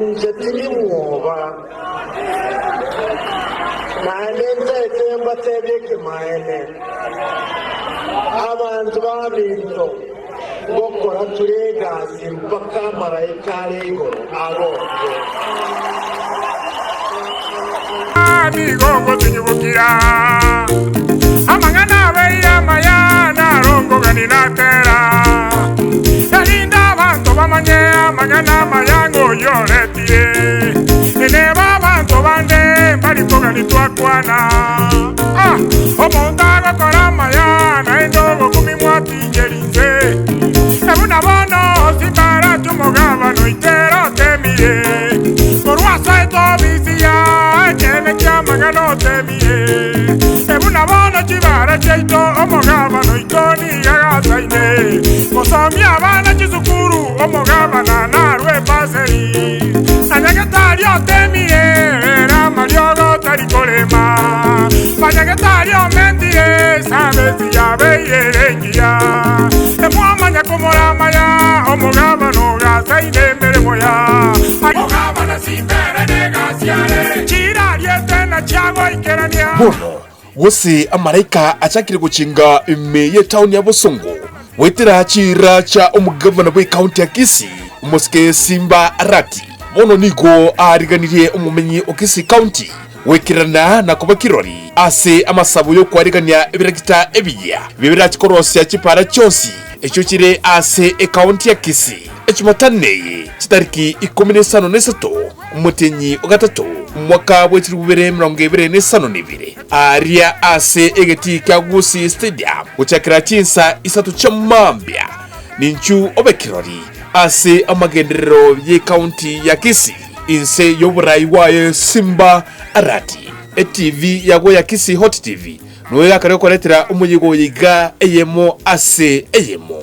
Inche tindi mwoba, naende ntaete mbatebie ekemanyererio. Abanto baminto, ngokora tore egasi mpaka amalaika are igoro agokwe. Nigo ngotinyigokira amang'ana abeire amaya, naro nkogania natera, erinde abanto bamanye amang'ana amaya ng'a oyio oretire. Ineba abanto bande mbari kogania twakwana. Ah, omonto agokora amaya, naende ogokumia mwatincheri inse. Buna bono simbarati omogabane oito ere otemire. Korwa ase etobisi ya ekeene ki'amang'ana otemire. Buna bono chibara chiaito omogabane oito nigo agasaine. Gosomia abana chisukuru omogabana narwe ebaseri. Na nyagetari otemire ere amariogo tari korema. Manyagetari omentire esabesi yabeire ere engiya. Emwamanya komorama ya omogabana ogasaine emeremo ya omogabana simbere negasi are chirariete na chiagoikerania. Bono gose amalaika achakire gochenga ime y'etaoni ya Bosongo goetera chiira chia omogavana bw'ekaunti ya Kisii, omosike Simba Arati. Bono nigo aariganirie omomenyi o Kisii County goikerana na koba kirori ase amasabo y'okwarigania ebiragita ebiyia ebio birache korosia chipaara chionsi echio chire ase ekaunti ya Kisii. Echumatano eye chitariki ikomi na isano na isato omotienyi o gatato omwaka bwe chilifu bibere emerongo ebere na isano na ibere aaria ase egetii kia Gusii Stadium gochakera chinsa isato chia mambia ninchu obe kirori ase amagenderero y'ekaunti ya Kisii. Inse y'oborai bwaye Simba Arati, eTV yago ya Kisii Hot TV noyo yakare gokoretera omoyega oyo iga eyemo ase eyemo.